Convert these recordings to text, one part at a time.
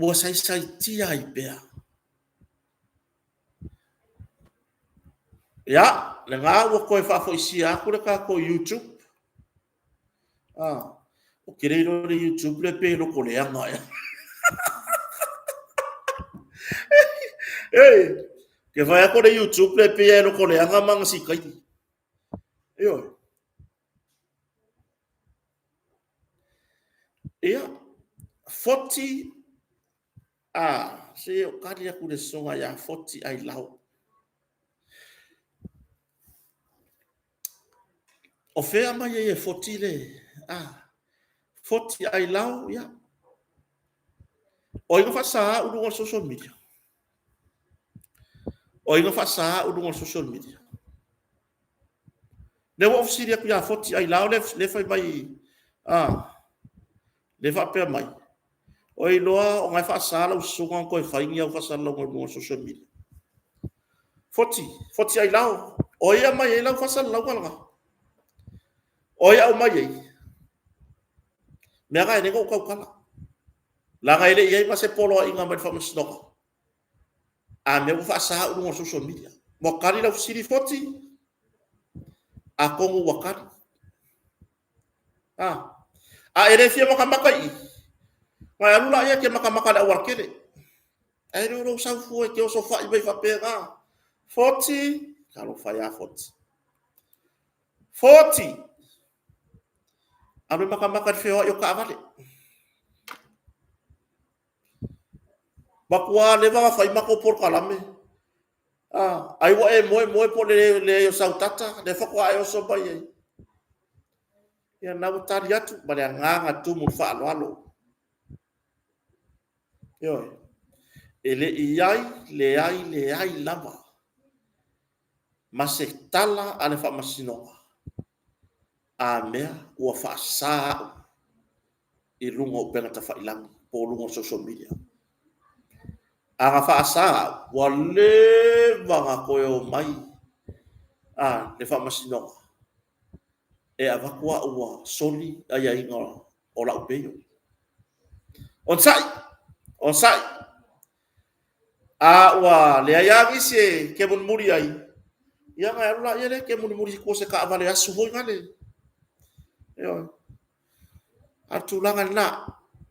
Ua saisaitia ai pea. Ia, lena ua toe faafoisia atu le tatou YouTube. Ah, ou te le iloa le YouTube lea pe loto leaga ea. Ei, ke fai atu le YouTube lea pei e loto leaga ma ana sikaili. Ioe. Ia, Foti, a, se o tali atu le soga ia Foti Ailao. O fea mai ai e Foti le, a, Foti Ailao, ia. O ai na faasaā au i luga o le social media? O ai na faasaā au i luga o le social media? Lea ua ou fesili atu ia Foti Ailao lea fai mai, a, lea faapea mai, o iloa o na e faasa lau susuga ona toe fai ni au faasalalauga i luga o le social media. Foti, Foti Ailao, o ai e aumai ai lau faasalalauga lena? O ai e aumai ai? Mea na e le na ou tautala. Leaga e le i i ai ma se poloaiga mai le faamasinoga. A mea ua faasa au i luga o le social media. Ua tali lau fesili Foti? Atonu ua tali. A, a e le fia matamata i i, ona e alu lea e te matamata i le aualatele. Ae le o lou sau fua e te osofai mai faapena. Foti, talofa e ia Foti. Foti! Alu e matamata i le feoai o taavale. Matua leva ona fai matou polokalame. Ah, ai ua e moe moe po o le leai o sau data, lea faatoa e oso mai ai. Ia na ua tali atu ma le agaga tumu i le faaaloalo. Ioe. E le i ai, leai, leai lava ma se tala a le Faamasinoga a mea ua faasa au i luga o upega tafailagi po o luga o social media. A na faasa au, ua leva ona toe omai a le Faamasinoga e avatu au ua soli aiaiga o lau bail. Onosai, onosai. A ua leai lava nisi e ke mulimuli ai, ia ona e alu laia lea e ke mulimuli i tua o se taavale asu foi nale. Ioe. A o le tulaga lena,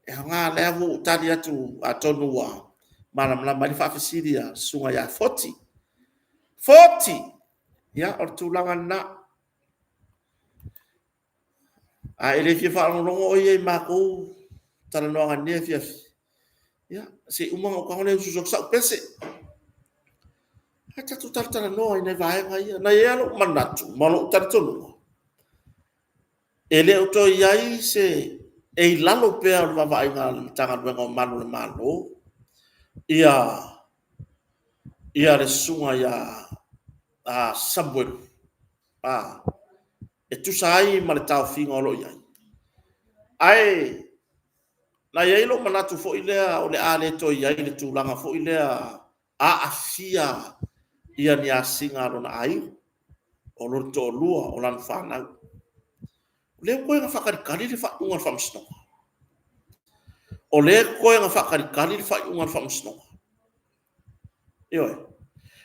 e aoga lea ua ou tali atu atonu ua malamalama ai le faafesili a le Susuga ia Foti. Foti! Ia, o le tulaga lena. A e le fia faalogologo oe ia i matou talanoaga i lenei afiafi, ia, se i uma ona ou tago lea e usu atu sau pese. Ae tatou talatalanoa i nai vaega ia. Na i ai lava lou manatu ma lou talitonuga, e le o toe i ai se... e i lalo pea o le vaavaaiga a le Matagaluega o Malu o le Malo ia le susuga ia Samuelu, e tusa ai ma le taofiga o lo o i ai. Ae na i ai lou manatu foi lea o le a le toe i ai i le tulaga foi lea aafia ia ni asiga a lona aiga, o lona toalua, o lana fanau. O lea toe na faatalitali le faaiuga a le Faamasinoga. O lea toe na faatalitali le faaiuga a le Faamasinoga. Ioe.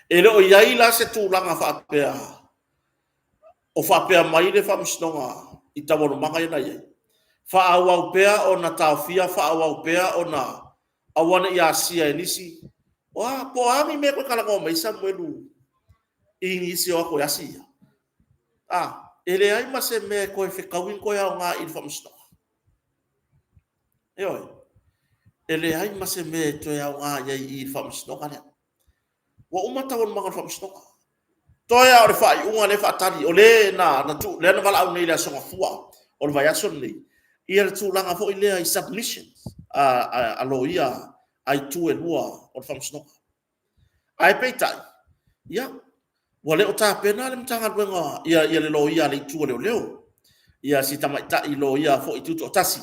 E le o i ai la se tulaga faapea o faapea mai le Faamasinoga i taualumaga ia na i ai, faaauau pea ona taofia, faaauau pea ona aua ne i asia e nisi. O a, po o a ni mea e toe talanoa mai ai Samuelu i nisi e o atu e asi ia? A, e leai ma se mea e toe fetaui ma toe aoga i le Faamasinoga. Ioe. E leai ma se mea e toe aoga i ai i le Faamasinoga lea. Ua uma taualumaga o le Faamasinoga. Toe lava o le faaiuga lea e faatali, o lea na, na, tu, lea na valaau nei i le Aso Gafua o le vaiaso lenei, ia le tulaga foi lea i submissions a, a, a loia a itu e lua o le Faamasinoga. Ae peitai, ia, ua le o tapena le Matagaluega ia, ia le loia a le itu a leoleo, ia si tamaitai loia foi tutoatasi,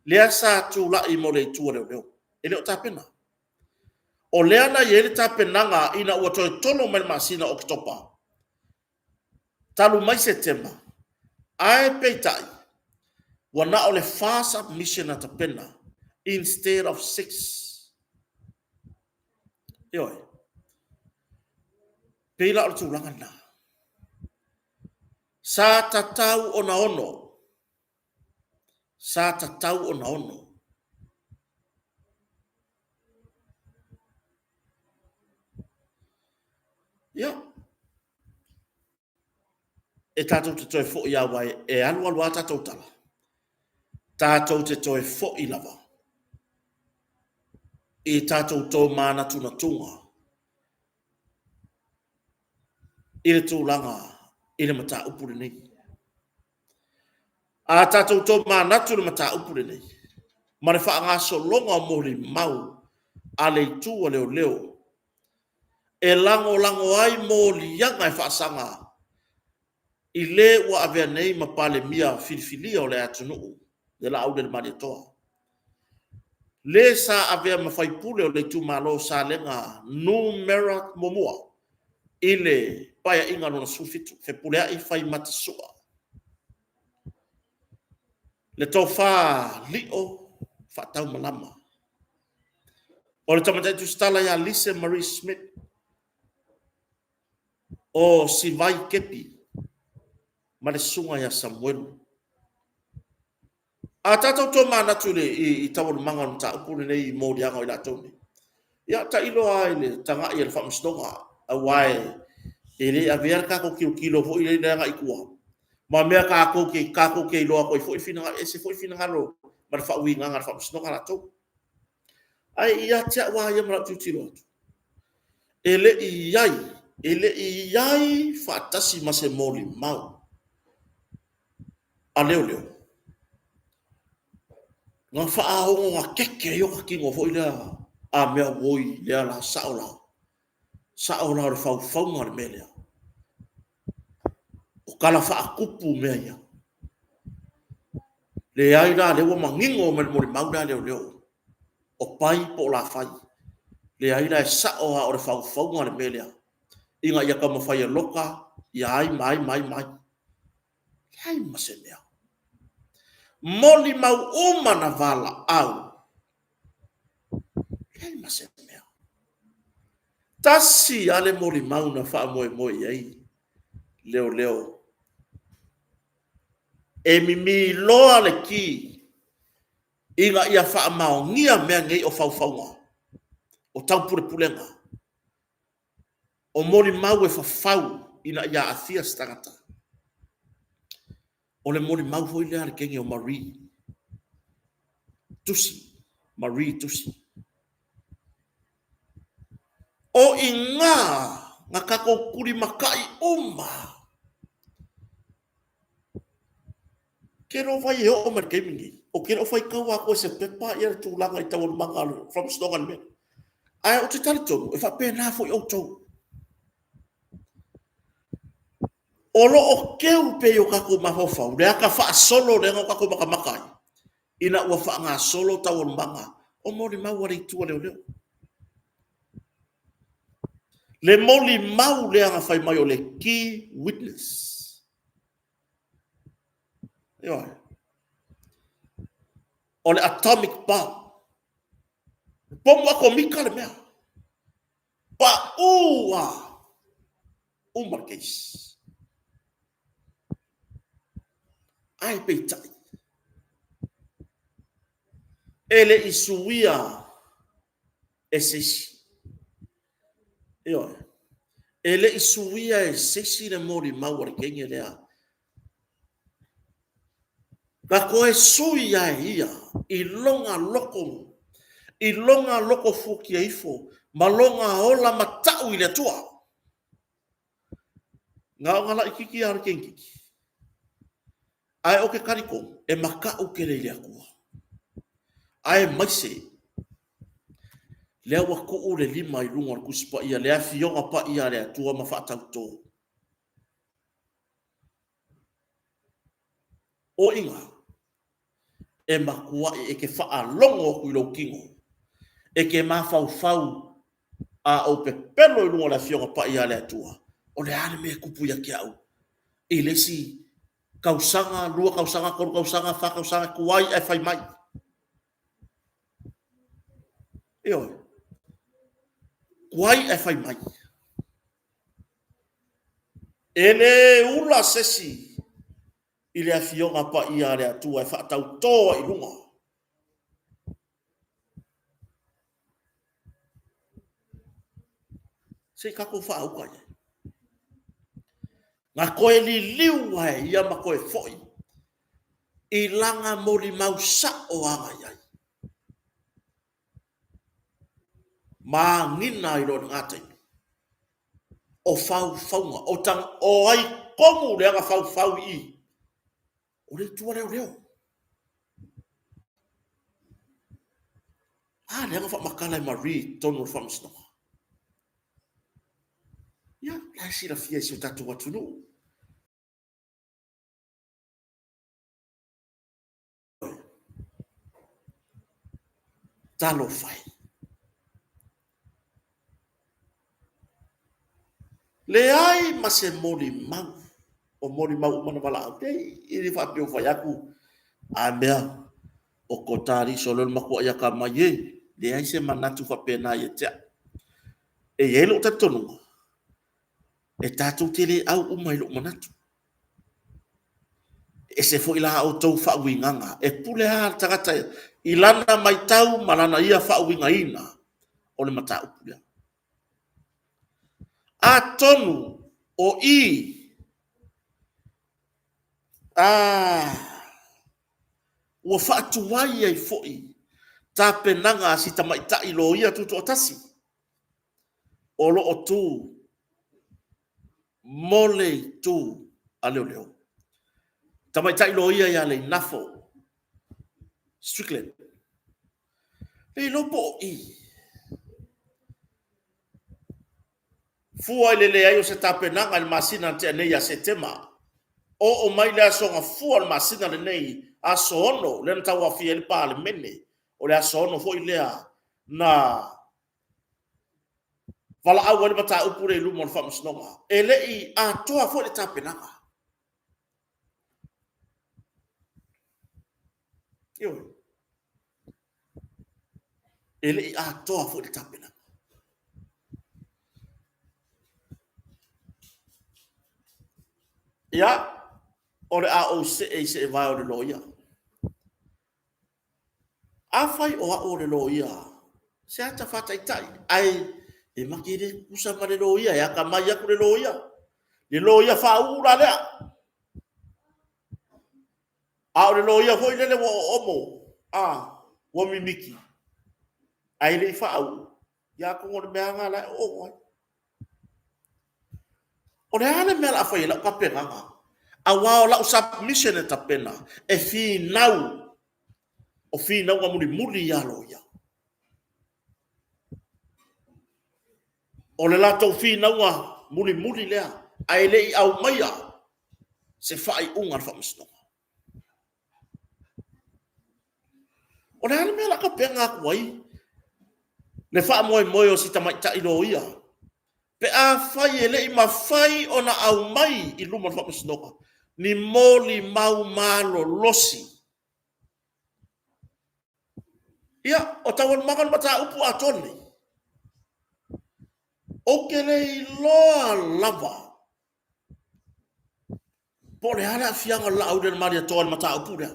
lea sa tulai mo le itu a leoleo. E le o tapena. O lea na i ai le tapenaga ina ua toe tolo mai le masina o Oketopa, talu mai Setema, ae peitai, ua na o le 4 submission na tapena instead of 6. Ioe. Pei la o le tulaga lena. Sa tatau ona ono. Sa tatau ona ono. Ia, e tatou te toe foi lava e alu alu lava tatou tala, tatou te toe foi lava i tatou tomanatunatuga i le tulaga i le mataupu lenei. A tatou tomanatu i le mataupu lenei ma le faagasologa o molimau a le itu a leoleo e lagolago ai moliaga e faasaga i le ua avea nei ma Palemia filifilia o le atunuu, le Laaulialemalietoa, le sa avea ma faipule o le itumalo o Salega Nu.1 i le Paeaiga Lona XVII, Fepuleai Faimata Sua, le Tofa Lio Faataumalama. O le Tamaitai Tusitala ia Lise Marie Smith o Sivai Kepi ma le Susuga ia Samuelu. A tatou tomanatu i taualumaga o le mataupu lenei i moliaga o i latou nei, ia tailo lava i le tagai a le Faamasinoga, aua e le avea le tatou tilotilo foi lea agai i tua ma mea tatou te iloa atu ai foi finagalo, e ese foi finagalo ma le faauigaga a le Faamasinoga latou. Ae ia te au lava ia ma lau tilotilo atu, e le i i ai, e le i i ai faatasi ma se molimau a leoleo na faaogatete ai ota tino foi lea, a mea oi, lea la, sao la, sao la o le faufauga o le mea lea. O tala faatupu mea ia. Leai la, lea ua manino mai le molimau lea a leoleo, o Pai po o Lafai. Leai la, e sao lava o le faufauga le mea lea, ina ia taumafai e loka ia ai ma ai ma ai ma ai. Leai ma se mea. Molimau uma na valaau, leai ma se mea. Tasi lava le molimau na faamoemoe i ai leoleo. E mimi loa le ki ina ia faamaonia mea nei o faufauga, o taupulepulega, o molimau e fafau ina ia aafia se tagata. O le molimau foi lea a le teine o Marie Tusi, Marie Tusi. O i ina na tatou tulimatai uma. Ke lo vai e oo mai le taimi nei, ou te le o faitau atoa i se pepa ia le tulaga i taualumaga o le faamasinoga i le mea. Ae ou te talitonu, e faapena foi outou. O lo o teu pea i o tatou mafaufau le ata faasolo lea na o tatou matamata ai, ina ua faagasolo taualumaga o molimau a le itu a leoleo. Le molimau lea na fai mai o le key witness. Ioe. O le atomic bomb. Pomu atomika le mea. Pau lava. Uma le case. Ae peitai, e le i suia e se isi. Ioe. E le i suia e se isi le molimau a le teine lea. Na toe sui lava e ia i lona loto, i lona loto fuatia ifo ma lona ola matau i le Atua. Na ona laititi lava o le teine Ae ou te talitonu, e matau tele i le Atua. Aemaise, lea ua tuu le lima i luga o le Tusi Paia, le Afioga Paia a le Atua ma faatauto. O iga, e matuai e te faalogo atu i lou tino, e te mafaufau a ou pepelo i luga o le Afioga Paia a le Atua, o le a le mea e tupu ia te au i le isi tausaga, 2 tausaga, 3 tausaga, 4 tausaga, tuai ae fai mai. Ioe. Ua i'a e fai mai. E le ula se isi i le Afioga Paia a le Atua e faatautō ai i luga. Se i tatou faauka i ai. Na toe liliu lava e ia ma toe foi i lana molimau sao lava na i ai. Magiga ai loa i lena taimi, o faufauga, o, tag... o ai tonu lea na faufau i i, o le itu a leoleo. A lea na faamatala e Marie i totonu o le faamasinoga. Ia, la e silafia e si o tatou atunuu. Talofa e! Leai ma se molimau, o molimau uma na valaau. E le faapea ua fai atu, a mea, o Kotaliso lea o le matuai atamai e. Leai se manatu faapena ia te au. E i ai lou talitonuga, e tatou te le au uma i lou manatu. E ese foi la outou faauigaga, e pule lava le tagata i lana matau ma lana ia faauigaina o le mataupu lea. Atonu o i ua faatuai ai foi tapenaga a si tamaitai loia tutoatasi o lo o tu mo le itu a leoleo. Tamaitai loia ia Leinafo Strickland. Le iloa po o i fua i le leai o se tapenaga i le masina na tea nei ia Setema, oo mai le aso Gafua o le masina lenei, aso 6, lea na tauaofia ai le Palemene, o le aso 6 foi lea na valaau ai le mataupu lea i luma o le Faamasinoga. E le i atoa foi le tapenaga. Ioe. E le i atoa foi le tapenaga. Ia, o le a ou see i seevae o le loia. Afai o au o le loia, se ata faataitai, ae e ma te le tutusa ma le loia, e atamai atu le loia, le loia faauu la lea. A o le loia foi lele ua oomo, a, ua mimiti, ae le i faauu, ia atonu o le mea lava lena o la e oomo ai. O le a le mea o le a fai ai lau tapenaga? Aua o lau submission e tapena, e finau, o finauga mulimuli ia a loia. O le latou finauga mulimuli lea, ae le i aumaia se faaiuga a le Faamasinoga. O le a le mea o le a tapena atu ai le faamoemoe o si tamaitai loia pe afai e le i mafai ona aumai i luma o le Faamasinoga ni molimau malolosi? Ia, o taualumaga o le mataupu atoa lenei, ou te le iloa lava po o le a le aafiaga o le Laaulialemalietoa i le mataupu lea.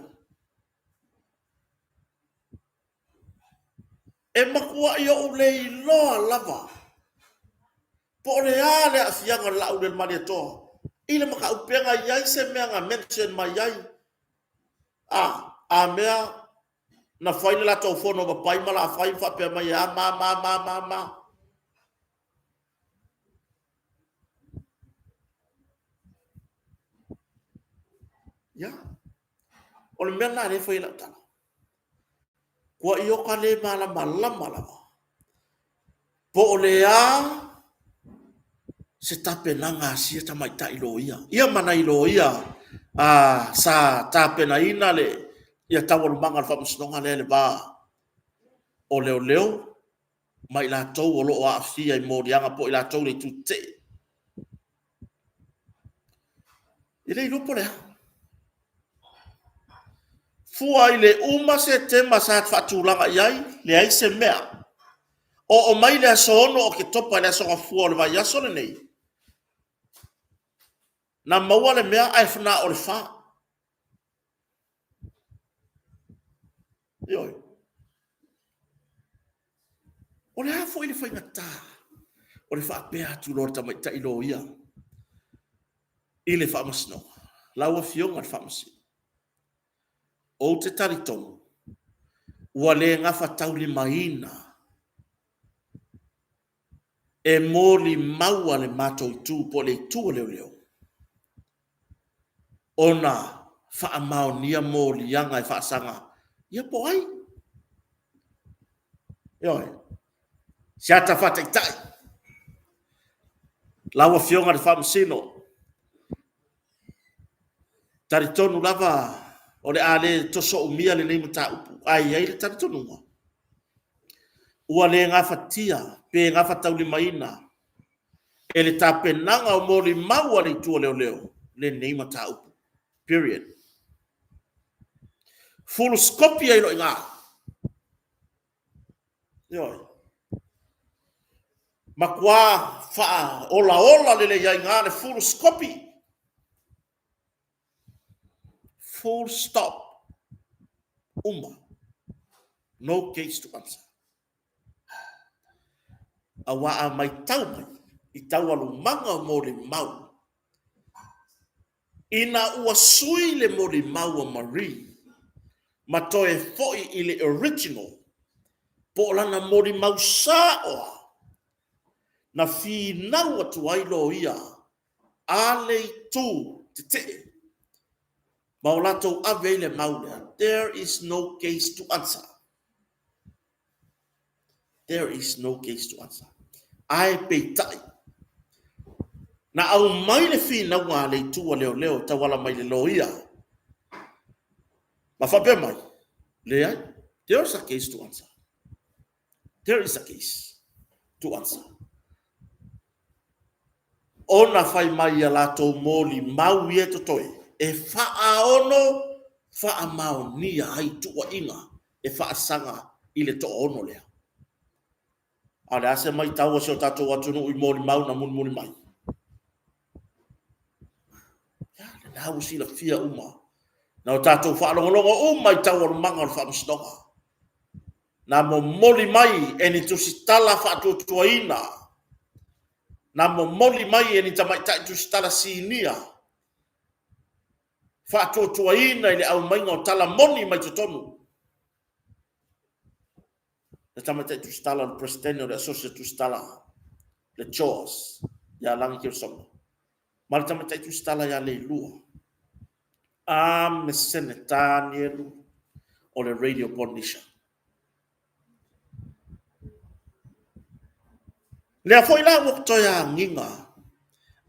E matuai ou le iloa lava po o le a le aafiaga o le Laaulialemalietoa i le mataupu, pe na i ai se mea na mention mai ai, a, a mea na fai le latou fono ma Pai ma Lafai ma faapea mai e a ma, ma, ma, ma, ma. Ia, o le mea lena o lea e fai ai lau tala. Ua ioka le malamalama lava po o le a se tapenaga a sia tamaitai loia, ia ma nai loia a sa tapenaina le ia taualumaga o le faamasinoga lea i le va o leoleo ma i latou o lo o aafia i moliaga po o i latou i le itu tetee. E le iloa po o le a. Fua i le uma Setema sa faatulaga i ai, leai se mea. Oo mai le aso 6 o Oketopa i le Aso Gafua o le vaiaso lenei, na maua le mea ae na o le fa. Ioe. O le a foi le faigata o le faapea atu loa o le tamaitai loia i le faamasinoga, lau Afioga i le Faamasino, ou te talitonu ua le gafataulimaina e molimau a le matou itu po o le itu a leoleo ona faamaonia moliaga e faasaga ia po o ai. Ioe. Se ata faataitai, lau Afioga i le Faamasino, talitonu lava o le a le toso umia lenei mataupu, ae i ai le talitonuga, ua le gafatia pe gafataulimaina e le tapenaga o molimau a le itu a leoleo lenei mataupu. Period. Fulusikopi ai loa i ina. Ioe. Matua faaolaola lelei ai i ina le fulusikopi. Full stop. Uma. No case to answer. Aua a matau mai i taualumaga o molimau, ina ua sui le molimau a Marie ma toe foi i le original, po o lana molimau saoa, na finau atu ai loia a le itu tetee ma o latou ave ai le mau lea, there is no case to answer. There is no case to answer. Ae peitai, na aumai le finauga a le itu a leoleo e tauala mai le loia, ma faapea mai, leai, there is a case to answer. There is a case to answer. Ona fai mai ia latou molimau ia e totoe, e faaono faamaonia ai tuuaiga e faasaga i le toaono lea. A o le a se matau a si o tatou atunuu i molimau na mulimuli mai? Ia, lena ua silafia uma. Na o tatou faalogologo uma i taualumaga o le faamasinoga. Na momoli mai e ni tusitala faatuatuaina, na momoli mai e ni tamaitai tusitala sinia, faatuatuaina i le aumaiga o tala moni mai totonu. Le tamaitai tusitala o le Peresetene o le Associate Tusitala, le CHOAS, ia Lagi Kelsongo, ma le tamaitai tusitala ia Leilua, a me Seneta Nielu o le Radio Polynesia. Lea foi la ua toe agiga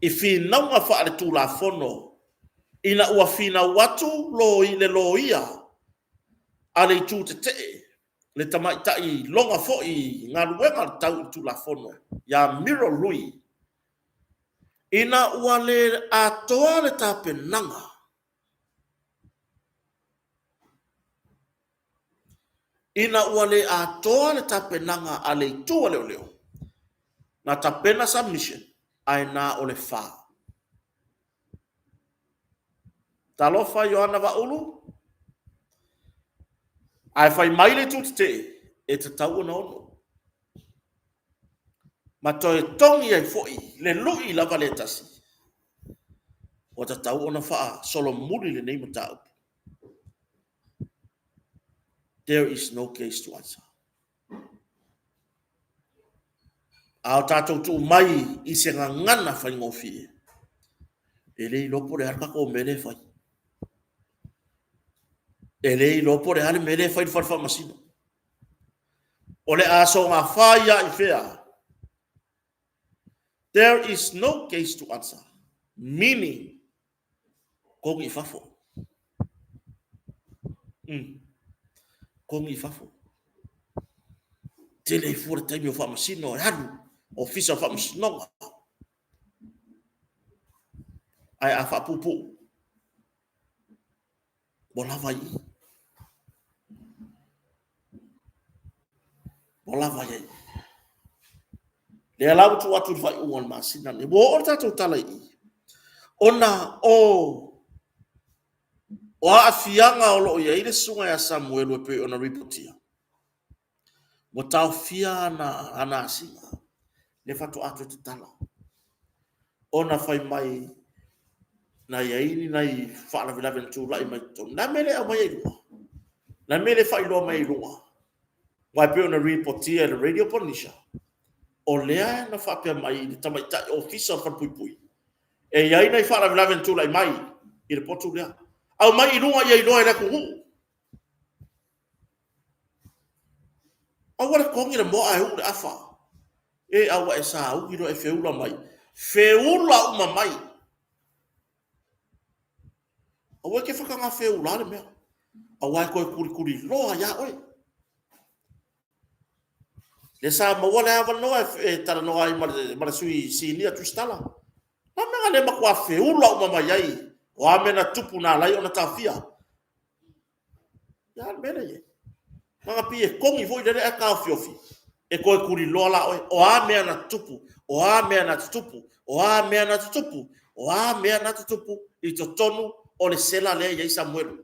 i finauga faaletulafono ina ua finau atu loi le loia a le itu tetee, le tamaitai loga foi i galuega tau i Tulafono ia Miro Lui, ina ua le atoa le tapenaga Ina ua le atoa le tapenaga a le itu a leoleo, na tapena submission ae na o le fa. Talofa Ioana Vaaulu, ae fai mai le itu tetee, e tatau ona ono. Ma toe togi ai foi le lui lava le tasi. Ua tatau ona faasolomuli lenei mataupu. There is no case to answer. A o tatou tuu mai i se gagana faigofie, e le iloa po o le a le tatou mea lea e fai. E le iloa po o le a le mea lea e fai i le fale faamasino. O le a soona fai lava i fea? There is no case to answer. Meaning, kogi i fafo. Kogi i fafo. Tele ai fua le taimi o faamasino e alu, ofisa o faamasinoga. Ae a faapuupuu, ua lava i i. Ua lava i i. Lea la ua tuu atu i le faaiuga o le masina lenei. Ua oo le tatou tala i i, ona o o aafiaga o lo o i ai le susuga ia Samuelu e pei ona ripotia, ua taofia ana, ana asiga, lea faatoa toe tatala. Ona fai mai na i ai ni nai faalavelave na tulai mai totonu. O le a le mea e le aumaia i luga? O le a le mea e le faailoa mai ai i luga? Aua e pei ona ripotia e le Radio Polynesia, o lea na faapea mai i le tamaitai ofisa o le Falepuipui, e i ai nai faalavelave na tulai mai i le potu lea. Aumai i luga ia iloa e le atunuu. Aua le togi le moa ae uu le afa. E, a ua e sauni loa e feula mai, feula uma mai. Aua e te fataga feula le mea, aua e toe tulituliloa ia oe. Lea sa maua le avanoa e talanoa ai ma le sui sinia Tusitala. O le a le mea na le matua feula uma mai ai? O a mea na tutupu na ala ai ona taofia? Le a le mea lea e i ai? Leaga pei e togi foi lele ae taofiofi, e toe tuliloa la oe. O a mea na tutupu? O a mea na tutupu? O a mea na tutupu? O a mea na tutupu i totonu o le sela lea e i ai Samuelu?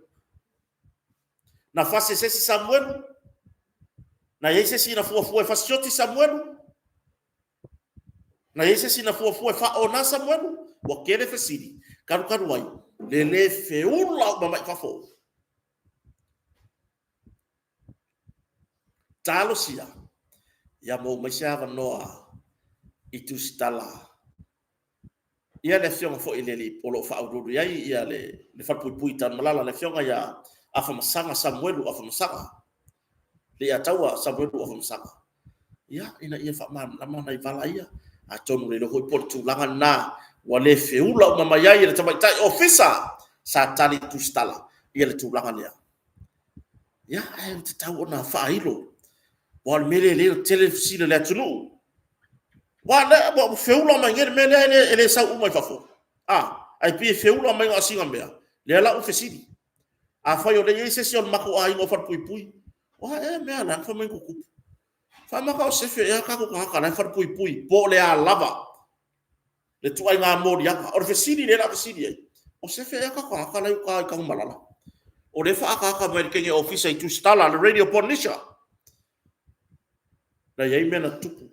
Na fasi e se isi Samuelu? Na i ai se isi na fuafua e fasioti Samuelu? Na i ai se isi na fuafua e faaona Samuelu? Ua tele fesili, talu talu ai, le le feula uma mai fafo. Talosia, ia maua mai se avanoa i Tusitala ia le afioga foi i le alii o lo o faauluulu i ai ia le falepuipui i Tanumalala, le afioga ia Afamasaga Samuelu Afamasaga, Leiataua Samuelu Afamasaga, ia, ina ia faamalamalama nai vala ia. Atonu le iloa foi po o le tulaga lena ua le feula uma mai ai e le tamaitai ofisa sa tali i Tusitala ia le tulaga lea. Ia, ae ua tatau ona faailo, aua o le mea lea o lea e tele fesili a le atunuu. Aua o lea ua feula mai nei le mea lea e le sau uma i fafo, a, ae pei e feula mai na o sina mea, lea la ua fesili. Afai o lea e i ai se isi o le matou aiga o falepuipui, o a ea mea la e fai mai na tutupu? Faamata o sefe ea o tatou tagata la e falepuipui po o le a lava le ituaiga moliaga. O le fesili lea o le a fesili ai, o sefe ea tatou tagata la e i uta i Tanumalala? O lea e faaataata mai e le teine ofisa i Tusitala, le Radio Polynesia, na i ai mea na tutupu.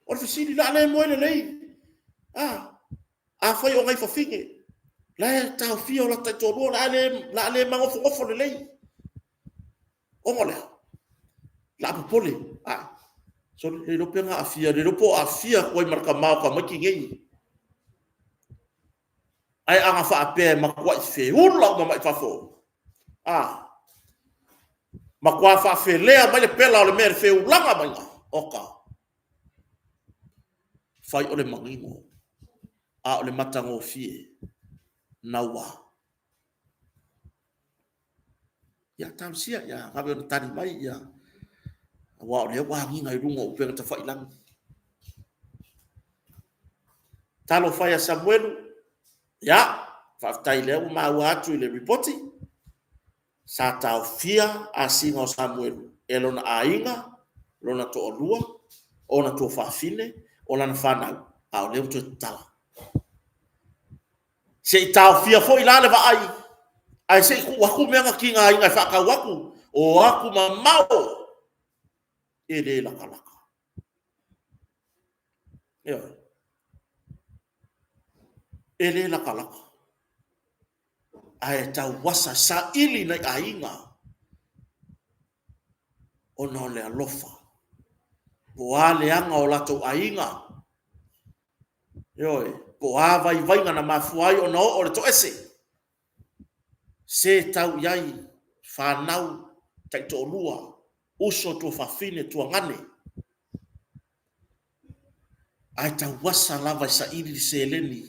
O le fesili, o le a le moe lelei? A, afai o nai fafine, la e taofia o latou taitoalua, o le a le manofonofo lelei. Ona o le a? O le a popole. A, sole, le iloa pe na aafia, le iloa po o aafia atu ai ma le tama o tamaiti nei. Ae a na faapea e matuai feula uma mai fafo, a, matua faafelea mai le pela o le mea i le feulaga maiga, oka, fai o le manino, a o le matagofie, naua. Ia, talosia, ia vave ona tali mai, ia, aua o lea ua agiga i luga o upega tafailagi. Talofa e ia Samuelu, ia, faafetai lea ua maua atu i le lipoti, sa taofia asiga o Samuelu e lona aiga, lona toalua, ona tuafafine, o lana fanau, a o lea ua toe tatala. Se i taofia foi la le vaai, ae se i tuu atu mea na tigaina e faatau atu, o atu mamao, e le latalata. Ioe. E le latalata. Ae tauasa saili nai aiga ona o le alofa. Po o a leaga o latou aiga, ioe, po o a vaivaiga na mafua ai ona oo i le toese, se tau i ai fanau, taitoalua, uso, tuafafine, tuagane, ae tauasa lava e saili le seleni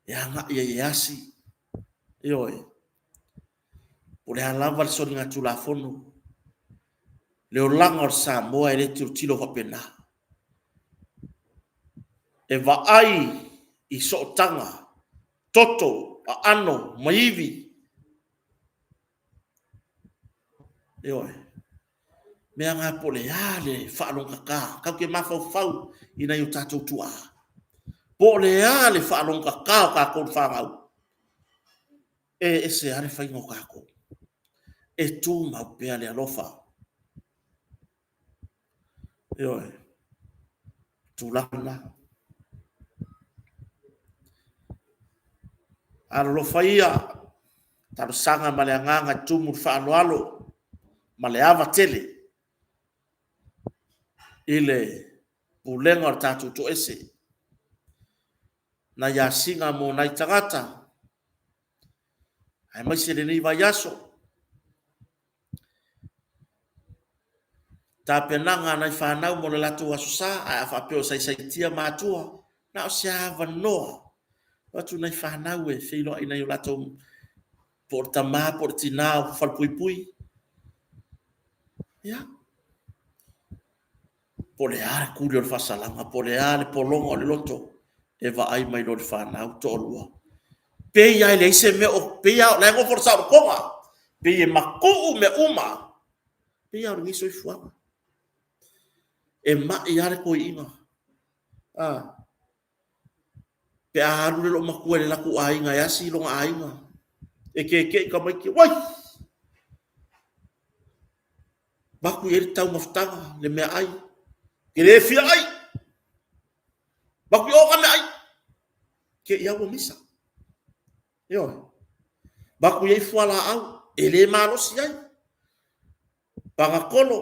e agai ai e asi, ioe, po o le a lava le soligatulafono, le olaga o le Samoa e le tilotilo faapena. E vaai i sootaga, toto, aano ma ivi. Ioe. Mea nga po le a le faalogogata, tatou te mafaufau i nai o tatou tuaa. Po o le a le faalogogata o tatou i le fanau, e ese lava le faiga o tatou. E tumau pea le alofa. Ioe. Tulaga lena. Alolofa ia, talosaga ma le agaga e tumu i le faaaloalo ma le ava tele i le pulega o le tatou toese, nai asiga mo nai tagata, aemaise lenei vaiaso, tapenaga a nai fanau mo le latou Aso Sa, ae a faapea o saisaitia matua, na o se avanoa tuu atu i nai fanau e feiloai i nai o latou, po o le tama po o le tina o falepuipui. Ia, po o le a le tuli o le faasalaga, po o le a le pologa o le loto, e vaai mai loa i le fanau, toalua. Pei lava e leai se mea o, pei lava o la e nofo i le saolotoga, pei e matuu mea uma, pei lava o lenei soifuaga. E mai lava le toeaina, a, pe a alu le loomatua i le latou aiga e asi lona aiga, e ketei tamaiti, auoi, avatu i ai le taumafataga, le meaai, e le fia ai, avatu i o ta meaai, te i lava ua misa. Ioe. Avatu i ai fualaau, e le malosi ai. Panatolo,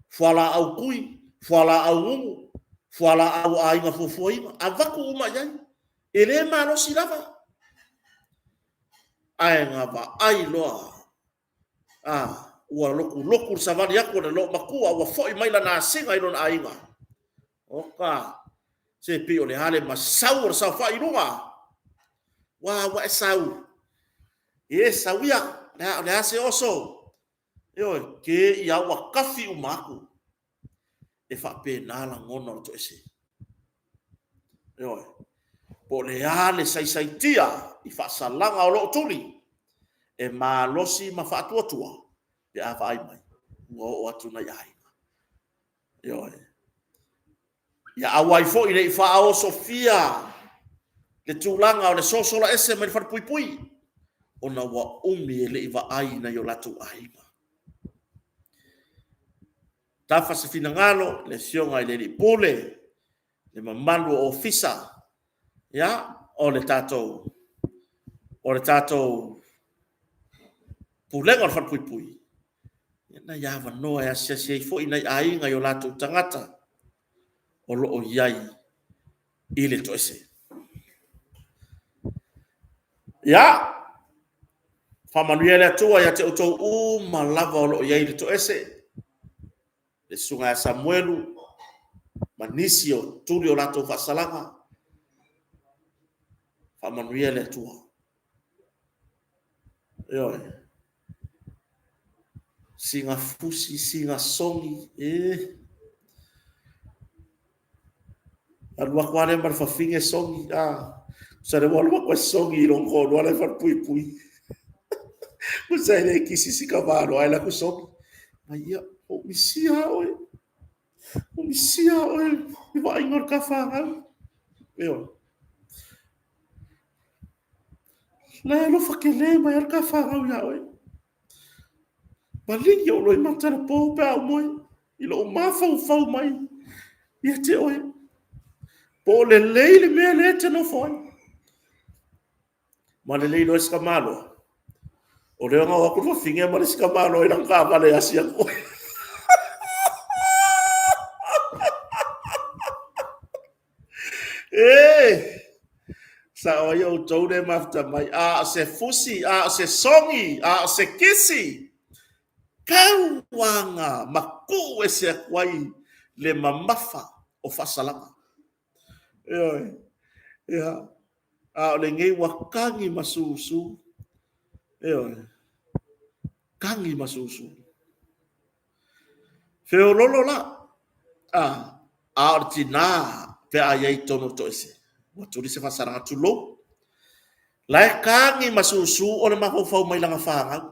fualaau tui, fualaau nunu, fualaau a aiga fuafuaina, avatu uma i ai, e le malosi lava. Ae na vaai loa, a, ua lotulotu le savali atu a le loomatua ua foi mai lana asiga i lona aiga. Oka, se pei o le a le masau o le saofai i luga? Ua, ua e sau. E sau ia, o le a se oso? Ioe, te i lava ua tafi uma atu. E faapena lagona o le toese. Ioe. Po o le a le saisaitia i faasalaga o loo tuli, e malosi ma faatuatua pe a vaai mai ua oo atu nai aiga. Ioe. Ia aua ai foi ne i faaosofia le tulaga o le sosola ese mai le falepuipui, ona ua umi e le i vaai i nai o latou aiga. Tafa se finagalo le Afioga i le Alii Pule, le mamalu o Ofisa, ia, o le tatou o le tatou Pulega o le Falepuipui, ia nai avanoa e asiasi ai foi nai aiga i o latou tagata o lo o i ai i le toese. Ia, faamanuia le Atua ia te outou uma lava o lo o i ai i le toese, le susuga ia Samuelu ma nisi o tuli o latou faasalaga. Faamanuia le Atua. Ioe. Sina fusi, sina sogi, e. Alu atu lava lea ma le fafine sogi, a. Tusa lea ua alu atu e sogi i lona toalua la e falepuipui. Tusa e le kisi si tamaloa ae alu atu sogi. Ai ia, ua ou misia lava oe. Ua ou misia lava oe i vaaiga o le ta fanau. Ioe. La e alofa tele mai lava le ta fanau ia oe. Maligi ou loimata i le po pe a ou moe, i lou mafaufau mai ia te oe. Po o lelei le mea lea e te nofo ai. Ma lelei loa si tamaloa. O lea na o atu le fafine ma le isi tamaloa i lana taavale e asi atu. E! Sao ai outou le mafuta mai. A o se fusi, a o se sogi, a o se kisi. Tauaga matuu ese atu ai le mamafa o faasalaga. Ioe. Ia. A o lenei ua tagi ma susu. Ioe. Tagi ma susu. Feololo la, a, a o le tina pe a i ai i totonu o le toese, ua tuli se faasalaga, tulou. La e tagi ma susu o le mafaufau mai lana fanau.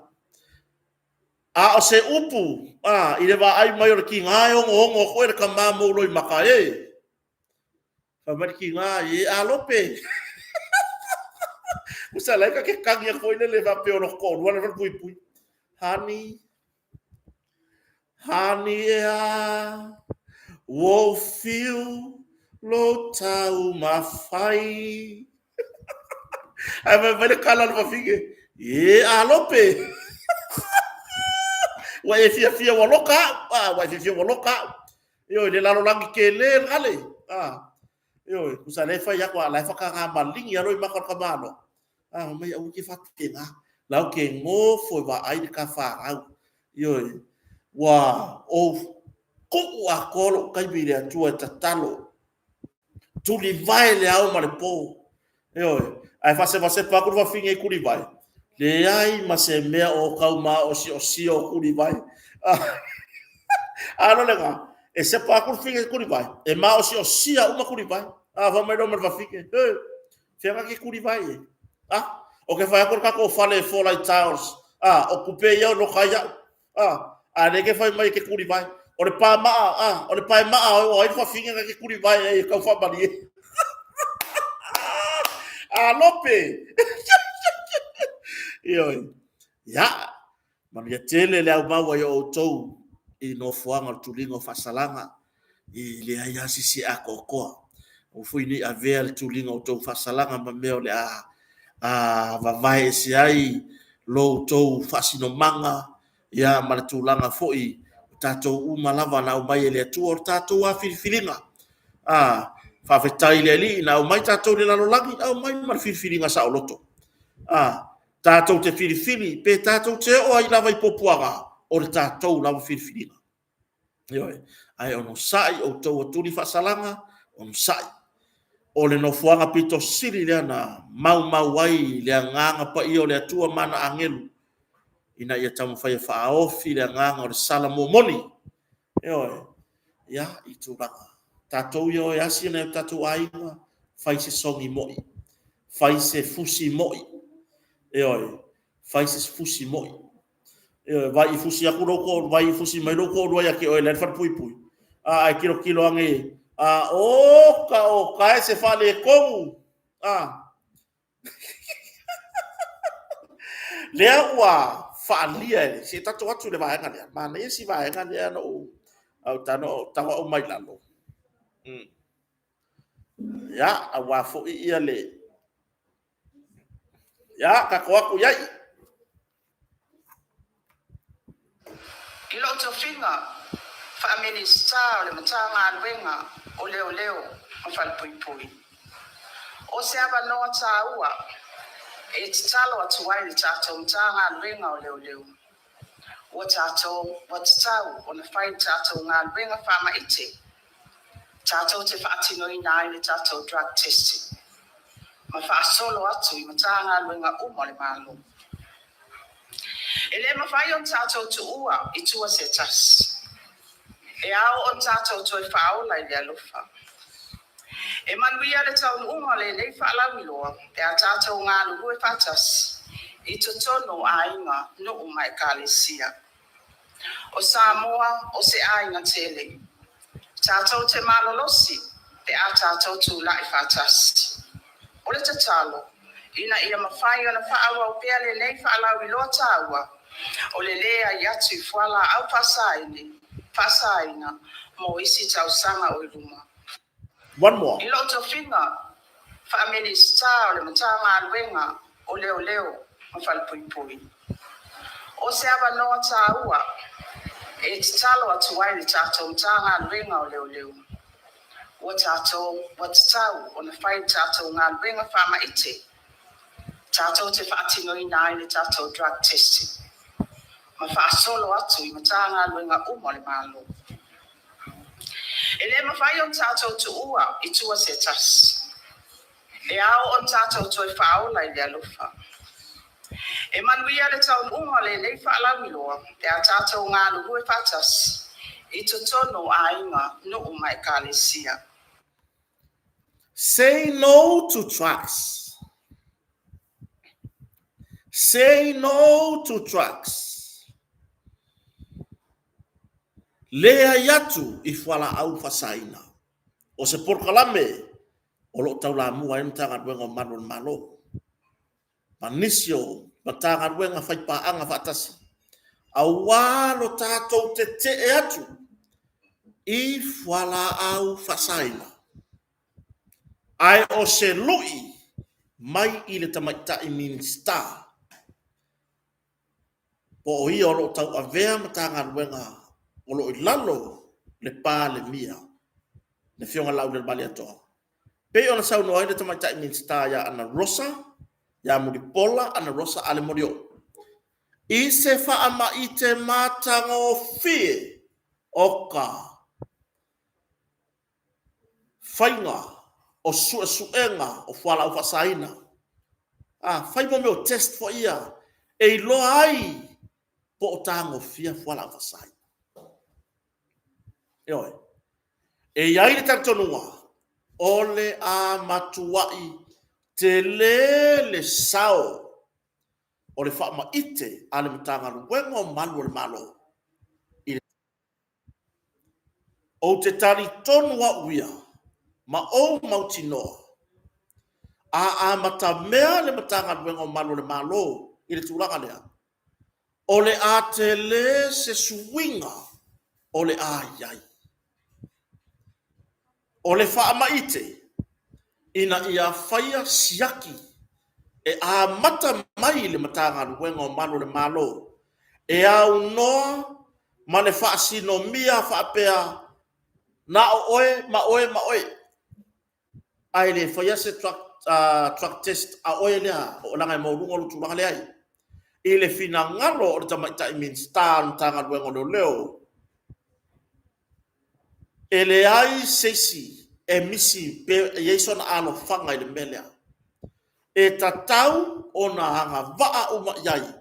A o se upu, a, i le vaai mai o le tiga e ogoogo aku e le tama mou loimaka e. Fai mai le tiga, e a Lope. Usa la e ta te tagi atu foi lele faapea o lota toalua le falepuipui. Honey, Honey ea, ua ou fiu lou taumafai. Ae fai mai le tala a le fafine, e a Lope. Ua e fiafia ua loka au. Ah, ua e fiafia ua loka au. Ioe, le lalolagi tele le gale. Ah, ioe, tusa lea e fai atu, a la e faataga maligi lava loimata o le tamaloa. A fai mai aua e te faapena, la ou te nofo e vaai le ta fanau. Ioe, ua ou tuu atoa lou taimi i le Atua e tatalo, tulivae le ao ma le po. Ioe, ae faasepasepa atu le fafine i tulivae, leai ma se mea o tau maosiosia o tulivae. A lo lena, e sepa atu le fafine i tulivae, e maosiosia uma tulivae. A fai mai loa ma le fafine, he, Fea na te tulivae ai? A, o ke fai atu o le tatou fale e fola i tiles, a, o tupe ia o loka ai au. A, a lea e te fai mai e te tulivae. O le pa maa, a, o le pae maa o ai le fafine na te tulivae ai e tau faamalie. A lope! Ioe. Ia, Manuia tele le aumau ai o outou i nofoaga o le tuliga o faasalaga, e leai lava se isi e atoatoa. Aua foi ne i avea le tuliga o outou faasalaga ma mea o le a vavae ese ai lo outou faasinomaga, ia ma le tulaga foi o tatou uma lava na aumai e le Atua o le tatou lava filifiliga. A, faafetai i le Alii na aumai tatou i le lalolagi, aumai ma le filifiliga saoloto. A, tatou te filifili pe tatou te oo ai lava i puapuaga, o le tatou lava filifiliga. Ioe, ae onosai outou o tuli faasalaga, onosai. O le nofoaga pito sili lea na maumau ai le agaga paia o le Atua ma ana agelu, ina ia taumafai e faaofi le agaga o le sala momoli. Ioe, ia, i tulaga. Tatou ia o e asi nai o tatou aiga, fai se sogi moi, fai se fusi moi, ioe, fai se fusi moi. Ioe, vai i fusi atu lou toalua, vai i fusi mai lou toalua ia te oe la e i le falepuipui. A, ae tilotilo ane, a, oka oka e se faaletonu. A, lea ua faalia e se tatou atu i le vaega lea. Manaia si vaega lea na ou au tano tau au mai lalo. Ia, aua foi ia le Ia, tatou atu i ai. I lou tofiga faa-Minisita o le Matagaluega o Leoleo ma Falepuipui, o se avanoa taua e tatalo atu ai le tatou Matagaluega o Leoleo, ua tatou ua tatau ona fai le tatou galuega faamaite tatou te faatinoina ai le tatou drug testing ma faasolo atu i Matagaluega uma o le Malo. E le mafai ona tatou tuua i tua se tasi. E ao ona tatou toe faaola i le alofa. E manuia le taunuuga o lenei faalauiloa pe a tatou galulue faatasi i totonu o aiga, nuu ma ekalesia. O Samoa o se aiga tele. Tatou te malolosi pe a tatou tulai faatasi. O le tatalo, ina ia mafai ona faaauau pea lenei faalauiloa taua o le leai atu i fualaau faasaini, faasaina mo isi tausaga o i luma. One more. I lou tofiga faa-Minisita o le Matagaluega o Leoleo ma Falepuipui, o se avanoa taua e tatalo atu ai le tatou Matagaluega o Leoleo, ua tatou ua tatau ona fai le tatou galuega faamaite tatou te faatinoina ai le tatou drug testing ma faasolo atu i Matagaluega uma o le Malo. E le mafai ona tatou tuua i tua se tasi. E ao ona tatou toe faaola i le alofa. E manuia le taunuuga o lenei faalauiloa pe a tatou galulue faatasi i totonu o aiga, nuu ma ekalesia. Say no to drugs. Say no to drugs. Leai atu i fualaau faasaina. O se polokalame o lo o taulamua ai le Matagaluega o Malu o le Malo ma nisi o Matagaluega faipaaga faatasi, aua lo tatou tetee atu i fualaau faasaina. Ae o se lui mai i le tamaitai Minisita po o ia o lo o tauavea Matagaluega o lo o i lalo le Palemia, le Afioga ia Laaulialemalietoa, pei ona saunoa ai le Tamaitai Minisita ia Anarosa, ia Mulipola Anarosa Ale Molioo, i se faamaite matagofie o ka faiga o suesuega o fualaau faasaina, a fai mo mea o test foi ia e iloa ai po o tagofia fualaau faasaina. Ioe. E i ai le talitonuga, o le a matuai tele le sao o le faamaite a le Matagaluega o Malu o le Malo i le. Ou te talitonu au ia ma ou mautinoa, a amatamea le Matagaluega o Malu o le Malo i le tulaga lea, o le a tele se suiga o le a i ai. O le faamaite ina ia faia siaki e amata mai i le Matagaluega o Malu o le Malo e aunoa ma le faasinomia faapea na o oe ma oe ma oe, ae le faia se drug test a oe lea, leaga e maualuga lou tulaga lea. I le finagalo o le tamaitai Minisita o le Matagaluega o Leoleo, e leai se isi e misi pe i ai sona alofaga i le mea lea. E tatau ona agavaa uma i ai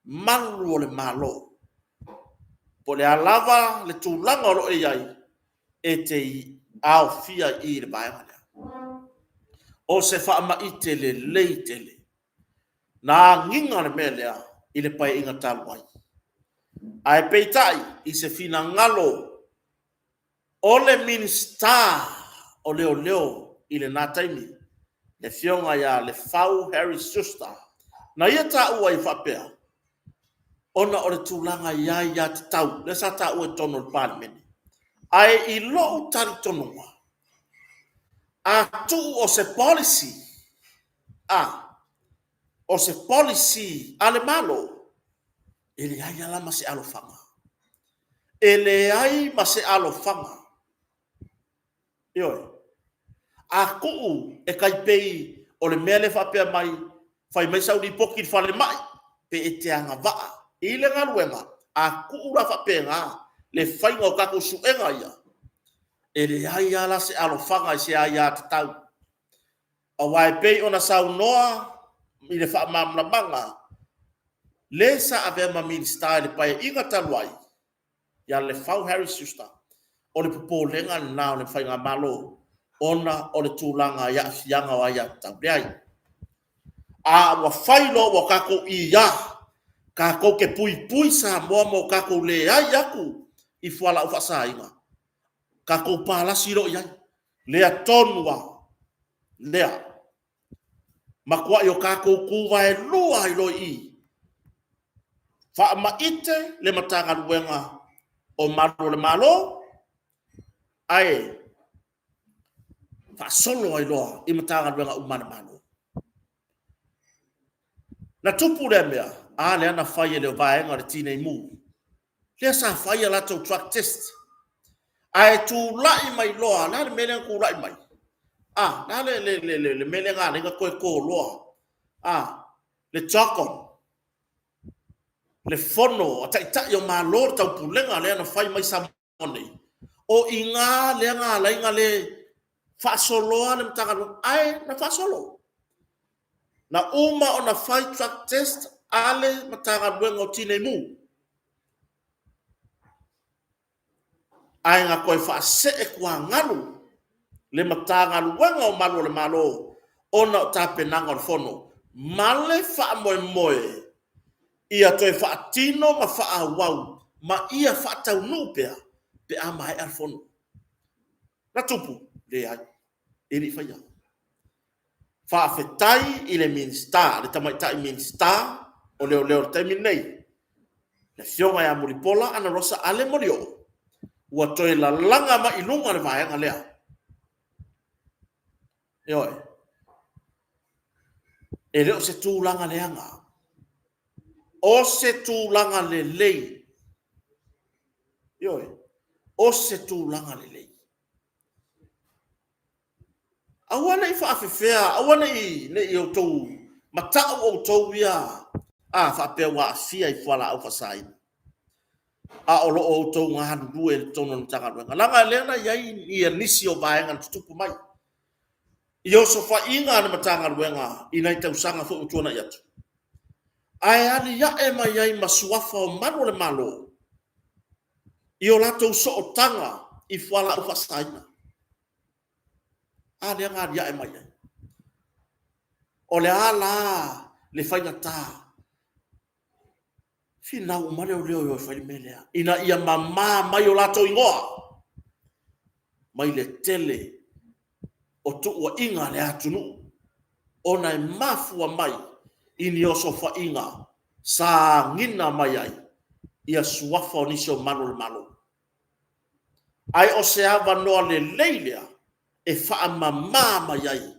malu o le Malo. Po o le a lava le tulaga o lo o i ai, e te aofia i i le vaega lea. O se faamaite lelei tele. Na agiga le mea lea i le Paeaiga talu ai. Ae peitai i se finagalo o le Minisita o Leoleo i lena taimi, le Afioga ia Lefau Harry Schuster, na ia taua ai faapea, ona o le tulaga i aiatatau, lea sa taua i totonu o le Palemene. Ae i lou talitonuga, a tuu o se policy, a, o se policy a le Malo, e leai lava ma se alofaga. E leai ma se alofaga. Ioe. A tuu e tai pei o le mea lea faapea mai, fai mai sau lipoti i le falemai, pe e te agavaa i le galuega, a tuu la faapena le faiga o tatou suega ia, e leai lava la se alofaga i se aiatatau. Aua e pei ona saunoa i le faamalamalamaga, le sa avea ma Minisita i le Paeaiga talu ai, ia Lefau Harry Schuster, o le popolega lena o le Faigamalo ona o le tulaga i aafiaga o aiatatau. Leai. A ua fai loa ua tatou ia, tatou te puipui Samoa ma o tatou leai atu i fualaau faasaina, tatou palasi loa i ai. Lea tonu lava, lea. Matuai o tatou tuvaelua ai loa i i, faamaite le Matagaluega o Malu o le Malo, ae faasolo ai loa i Matagaluega uma a le Malo. Na tupu lea mea, a lea na fai e le vaega o le Tinei Mu, lea sa fai a latou drug test, ae tulai mai loa, le a le mea lea na tulai mai? A, le a le mea lea na ala ai ona toe toloa? A, le CHOGM, le fono a Taitai o Malo o le Taupulega lea na fai mai Samoa nei, o i ina lea na ala ai ona le faasoloa le Matagaluega, ae na faasolo. Na uma ona fai drug test a le Matagaluega o Tinei Mu, ae na toe faasee tuagalu le Matagaluega o Malu o le Malo ona o tapenaga o le Fono ma le faamoemoe ia toe faatino ma faaauau ma ia faataunuu pea. pe a maea le fono. Na tupu? Leai, e le i faia. Faafetai i le Minisita, le tamaitai Minisita o Leoleo i le taimi lenei, le Afioga ia Mulipola Anarosa Ale Molioo, ua toe lalaga mai i luga le vaega lea. Ioe. E le o se tulaga leaga, o se tulaga lelei. Ioe, o se tulaga lelei. Aua ne i faafefea, aua ne i outou matau outou ia a faapea ua aafia i fualaau faasaina, a o lo o outou galulue i totonu o le Matagaluega. Leaga o lea na i ai nisi o vaega na tutupu mai i osofaiga a le Matagaluega i nai tausaga foi ua tuanai atu, ae aliae mai ai ma suafa o malu o le Malo i o latou sootaga i fualaau faasaina. A lea na aliae mai ai. O le a la le faigata? Finau uma leoleo e o e fai le mea lea, ina ia mama mai o latou igoa mai le tele o tuuaiga a le atunuu ona e mafua mai i ni osofaiga sa agiga mai ai ia suafa o nisi o malu o le Malo. Ae o se avanoa lelei lea e faamama mai ai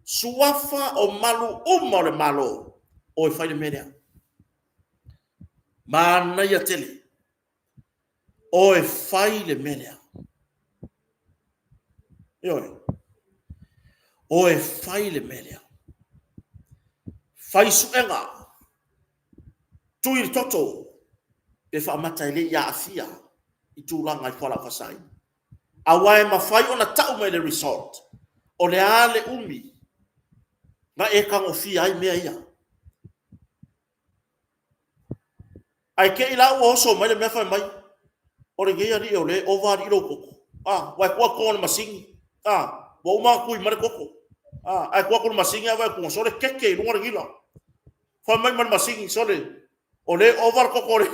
suafa o malu uma o le Malo o e fai le mea lea. Manaia tele. O e fai le mea lea. Ioe. O e fai le mea lea. Fai suega. Tui le toto pe faamata e le i aafia i tulaga i fualaau faasaina. Aua e mafai ona tau mai le result o le a le umi na e tagofia ai mea ia. Ae te i la ua oso mai le mea fai mai, o lenei alii o lea e ova alii lou toto. A, ua e tuu atu i totonu o le masini, a, ua uma ona tui mai le toto. A, ae tuu atu i le masini ae vaai atu, sole, keke i luga le nila. Fai mai ma le masini, sole, o lea e ova le toto o le...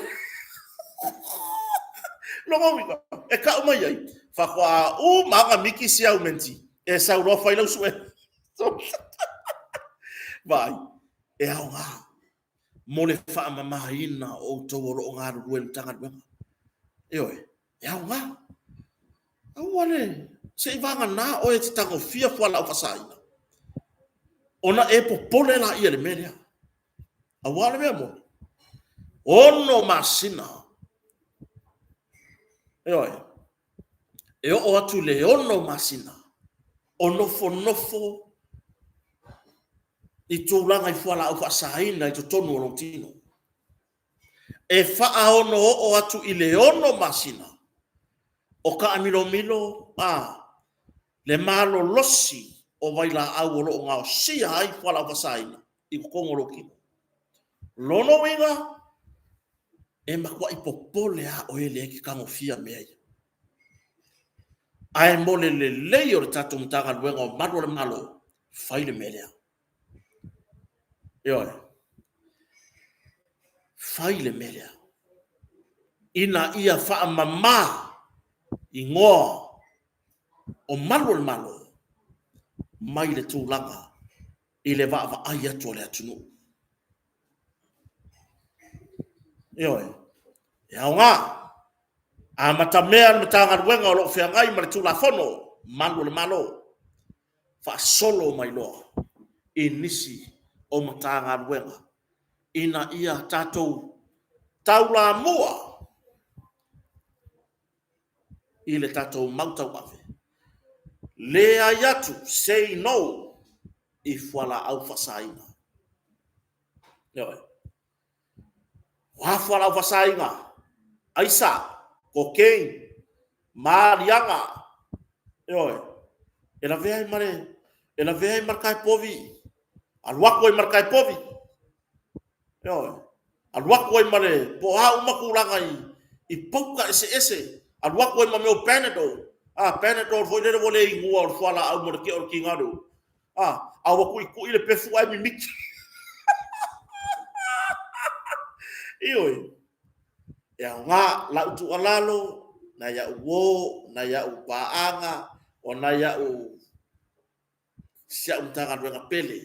Lona uiga, e tau mai ai, faatoa uma lava ona miki si au menti, e sau loa fai lau suega. Vaai, e aoga mo le faamamaina o outou o lo o galulue i le Matagaluega. Ioe, e aoga. Aua le, se i vagana oe e te tagofia fualaau faasaina, ona e popole laia i le mea lea. Aua o le mea moni, 6 masina, ioe, e oo atu i le 6 masina o nofonofo i tulaga i fualaau faasaina i totonu o lou tino. E faaono oo atu i le 6 masina o taamilomilo a le malolosi o vailaau o lo o gaosia ai fualaau faasaina i totonu o lou tino. Lona uiga, e matuai popole lava oe lea e te tagofia mea ia. Ae mo le lelei o le tatou Matagaluega o Malu o le Malo, fai le mea lea. Ioe. Fai le mea lea. Ina ia faamama igoa o malu o le Malo mai le tulaga i le vaavaai atu a le atunuu. Ioe. E aoga. Amatamea le Matagaluega o lo o feagai ma le Tulafono Malu o le Malo, faasolo mai loa i nisi o Matagaluega ina ia tatou taulamua i le tatou mau tauave, leai atu, say no i fualaau faasaina. Ioe. O a fualaau faasaina? Aisa, cocaine, maliaga, ioe, e lavea ai ma le, e lavea ai ma le tae povi, alu atu ai ma le tae povi, ioe, alu atu ai ma le, po o a uma tulaga i pauta eseese, alu atu ai ma mea o Panadol, a, Panadol foi lele ua le inua o le fualaau mo le tea o le tiga o le ulu, a, a ua tuitui le pefu ae mimiti. Ioe, e aoga lau tuualalo. nai a'u uō, nai a'u paaga, o nai a'u si a'u Matagaluega pele.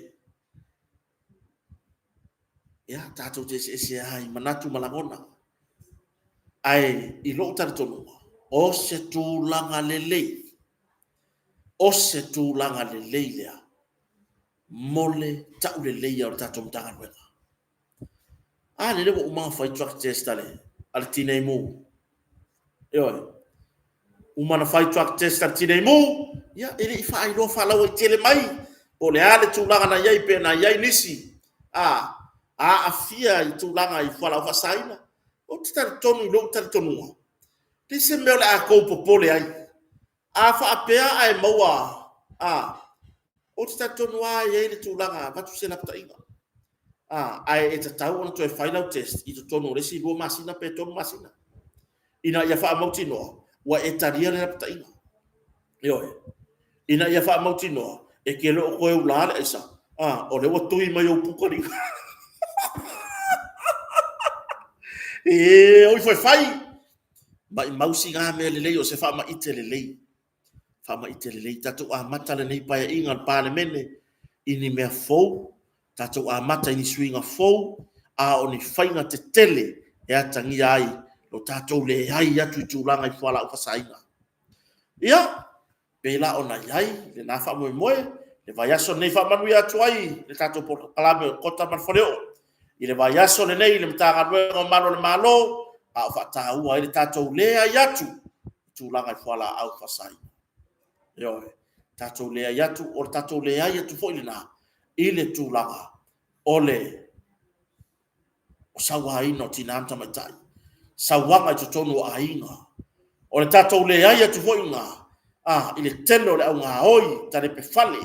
Ia, tatou te eseese lava i manatu ma lagona. Ae i lou talitonuga, o se tulaga lelei, o se tulaga lelei lea mo le tauleleia o le tatou Matagaluega. A lele ua uma ona fai drug test a le, a le Tinei Mu. Ioe. Uma ona fai drug test a le Tinei Mu, ia e le i faailoa faalauaitele mai po o le a le tulaga na i ai pe na i ai nisi a aafia i tulaga i fualaau faasaina. Ou te talitonu i lou talitonuga, leai se mea o le a tou popole ai. A faapea ae maua, a, ou te talitonu lava e i ai le tulaga e avatu se lapataiga. A, ae e tatau ona toe fai lau test i totonu o le isi 2 masina pe 3 masina, ina ia faamautinoa ua e talia le lapataiga. Ioe. Ina ia faamautinoa e te le o toe ulā le aisa, a, o lea ua tui mai ou puka. E o ifo e fai, maimau siga mea lelei o se faamaite lelei. Faamaite lelei. Tatou amata lenei Paeaiga a le Palemene i ni mea fou, tatou amata i ni suiga fou, a o ni faiga tetele e atagia ai lo tatou leai atu i tulaga i fualaau faasaina. Ia, pei la ona i ai lena faamoemoe, le vaiaso lenei faamanuia atu ai le tatou polokalame o Kota ma le Faleoo i le vaiaso lenei i le Matagaluega o Malu o le Malo, a o faataua ai le tatou leai atu i tulaga i fualaau faasaina. Ioe, tatou leai atu, o le tatou leai atu foi lena i le tulaga o le sauaina o tinã ma tamaitai, sauaga i totonu o aiga. O le tatou leai atu foi lena i le tele o le augaoi talepe fale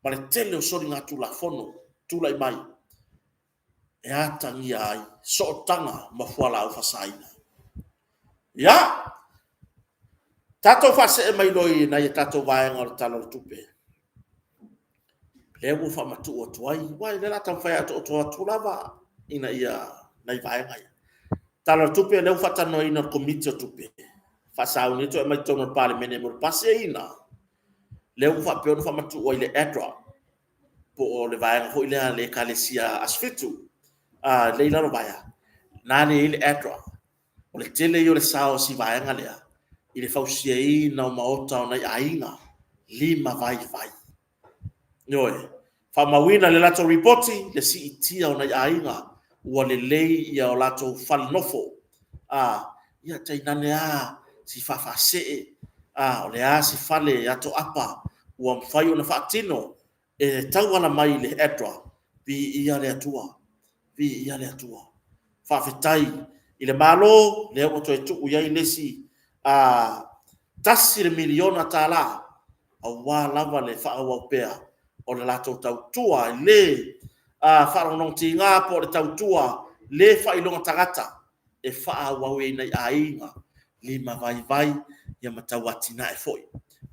ma le tele o soligatulafono tulai mai e atagia ai sootaga ma fualaau faasaina. Ia, tatou faasee mai loa i nai a tatou vaega o le Tala o le Tupe. Lea ua faamatuu atu ai, aua o lea o le a taumafai e atoatoa atu lava ina ia nai vaega ia. Tala o le Tupe lea ua faatalanoaina e le Komiti o Tupe, faasauni toe aumai totonu o le Palemene mo le pasiaina, lea ua faapea ona faamatuu ai i le ADRA, po o le vaega foi lea a le Ekalesia Aso Fitu, lea i Lalovaea, na lea e i ai le ADRA. O le tele ia o le sao o si vaega lea i le fausiaina o maota o nai aiga lima vaivai. Ioe, faamauina i le latou lipoti le siitia o nai aiga ua lelei ia o latou fale nofo. A, ia tainane lava si faafaasee, a, o le a se fale atoapa ua mafai ona faatino e tauala mai i le ADRA, viia le Atua, viia le Atua. Faafetai i le Malo, lea ua toe tuu i ai le isi $1 miliona aua lava le faaauau pea o le latou tautua i le faalogologotiga po o le tautua le faailoga tagata e faaauau ai nai aiga lima vaivai ia ma tauatinae foi,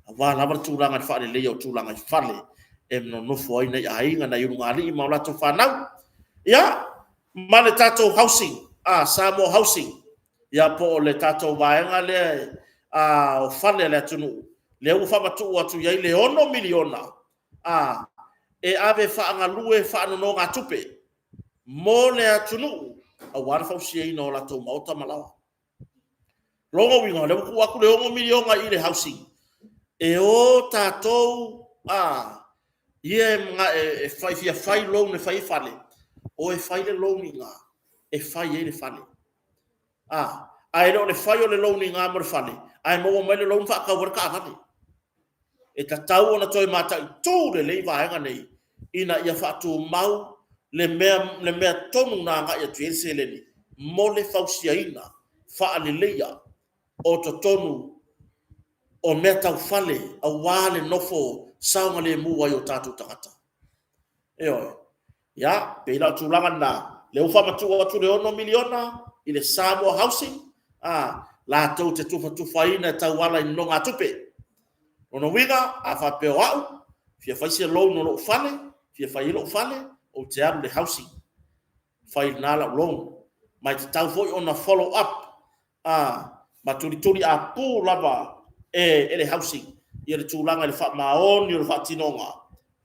aua lava le tulaga i le faaleleia o tulaga i fale e nonofo ai nai aiga, nai ulugalii ma latou fanau. Ia, ma le tatou housing, Samoa Housing, ia po o le tatou vaega lea o fale a le atunuu, lea ua faamatuu atu i ai le $6 miliona e ave faagalue faanonogatupe mo le atunuu aua le fausiaina o latou maota ma laoa. Lona uiga, o lea ua tuu atu le $6 miliona i le housing, e o tatou ia e fia fai loan e fai ai fale, o e fai le loan i ina e fai ai le fale. Ae le o le fai o le loan i ina mo le fale, ae maua mai le loan faatau ai le taavale. E tatau ona toe mataitu lelei vaega nei ina ia faatumau le mea tonu na agai atu i ai le seleni mo le fausiaina faaleleia o totonu o mea tau fale aua le nofo saogalemu ai o tatou tagata. Ioe. Ia, pei la o tulaga na, lea ua faamatuu atu le $6 miliona i le Samoa Housing, latou te tufatufaina e tauala i nonogatupe. Lona uiga, a faapea o au, e fia fai se loan o lou fale, e fia fai ai lou fale, ou te alu i le housing, fai i ina lau loan. Ma e tatau foi ona follow up. Ma tulituli apū lava e e le Housing ia le tulaga i le faamaoni o le faatinoga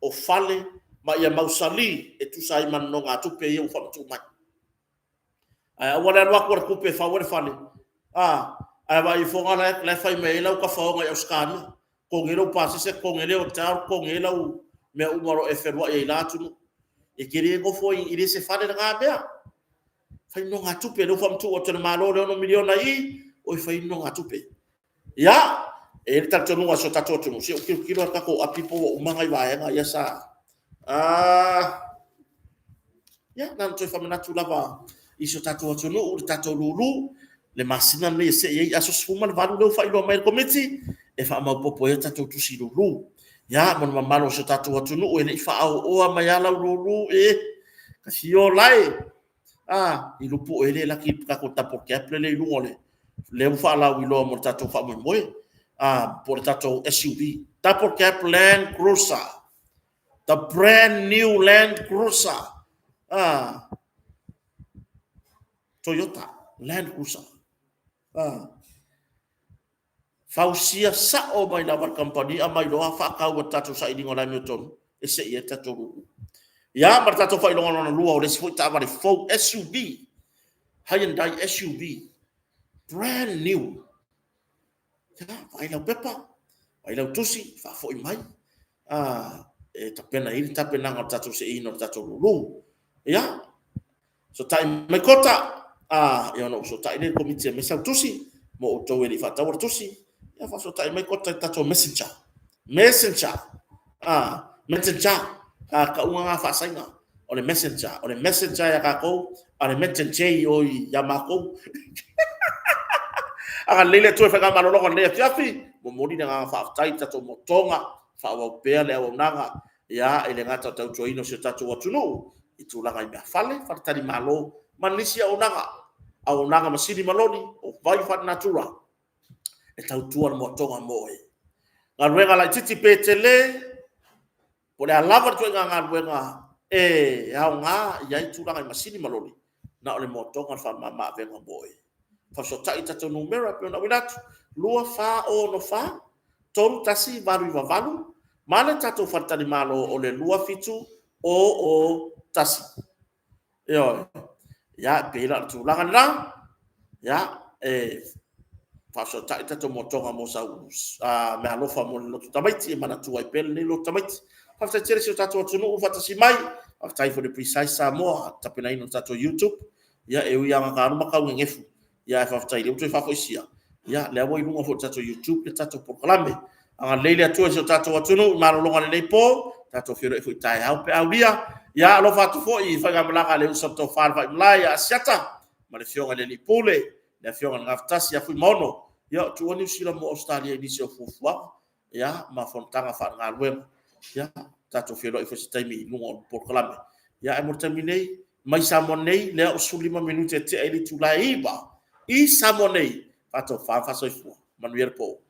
o fale ma ia mausali e tusa ai ma nonogatupe ia ua faamatuu mai. Ae aua le alu atu o le tupe e fau ai le fale, a, ae vaai ifoga la e fai mai ai lau tafaoga i Ausetalia, totogi ai lou pasese, totogi ai le hotel, totogi ai lau mea uma o lo o e fealuai ai i la atunuu. E te le nofo i, e le o se fale lena mea. Fai nonogatupe, lea ua faamatuu atu e le Malo le $6 miliona i i, o e fai ai nonogatupe. Ia, e i ai le talitonuga o si o tatou atunuu, se i ou tilotilo lava i le tatou api po ua uma nai vaega ia sa... Ia, na ona toe faamanatu lava i si o tatou atunuu i le tatou lulu, le masina lenei e see ai aso 18 lea ua faailoa mai e le Komiti e faamaopoopo ai a tatou tusi lulu. Ia, ma le mamalu o si o tatou atunuu e le i faaoaoa mai lava lau lulu e tafiola e, a, i lupu oe le laki le tatou double cab lea i luga o le lea ua faalauiloa mo le tatou faamoemoe, a, po o le tatou SUV, double cab Land Cruiser, the brand new Land Cruiser, a, Toyota Land Cruiser, a, fausia sao mai lava e le kamupani, aumai loa faatau e le tatou sailiga o le amiotonu e sei ai le tatou lulu. Ia, ma le tatou faailoga lona lua o le isi foi taavale fou SUV, Hyundai SUV, brand new. Ia, vaai lau pepa, vaai lau tusi, faafoi mai, e tapena i ai le tapenaga o le tatou seiina o le tatou lulu. Ia, Fesootai mai Kota, ia ona ou fesootai lea i le Komiti e aumai sau tusi mo outou e le i faataua le tusi. Ia faafesootai mai Kota i le tatou messenger. Messenger, messenger, tauga na faa-Saina, o le messenger. O le messenger ia tatou, a o le messenger i o ia matou. Agalelei le Atua i faigamalologa o lenei afiafi. Momoli le agaga faafetai i le tatou motoga, faaauau pea le auaunaga ia, e le gata o le tautuaina o si o tatou atunuu i tulaga i meafale, faletalimalo ma nisi auaunaga, auaunaga masini ma loli, o vai faalenatura e tautua le moatoga mo oe. Galuega laitiiti pe tele, po o le a lava le ituaiga galuega e aoga i ai tulaga i masini ma loli, na o le moatoga le faamama avega mo oe. Faafesootai i tatou numera e pei ona auina atu, 2464 3198 ma le tatou faletalimalo o le 27001. Ioe. Ia, e pei la o le tulaga lena, ia, e faafesootai le tatou moatoga mo sau meaalofa mo le lotu tamaiti e manatua ai pea lenei lotu tamaiti. Faafetai tele i si o tatou atunuu faatasi mai, faafetai foi i le Precise Samoa i le tapenaina o le tatou YouTube. Ia, e ui lava ina talu ma tau nenefu, ia ae faafetai o lea ua toe faafoisia, ia lea ua i luga foi o le tatou YouTube le tatou polokalame. Agalelei le Atua i si o tatou atunuu i malologa i lenei po, tatou feiloai foi taeao pe a aulia. Ia alofa atu foi i faigamalaga a le uso a Tofa i le Vaimalae ia Asiata ma le Afioga i le Alii Pule, le Afioga i le Gafatasi ia Fuimaono. Ia, tuua Niu Sila mo Ausetalia i nisi o fuafuaga ia, ma fonotaga faale-galuega. Ia, tatou feiloai foi i se taimi i luga o le polokalame. Ia, ae mo le taimi nei, mai Samoa nei, lea ua 15 minute e tea ai le itula e 9 i Samoa nei, faatofa ma faasoifua. Manuia le po.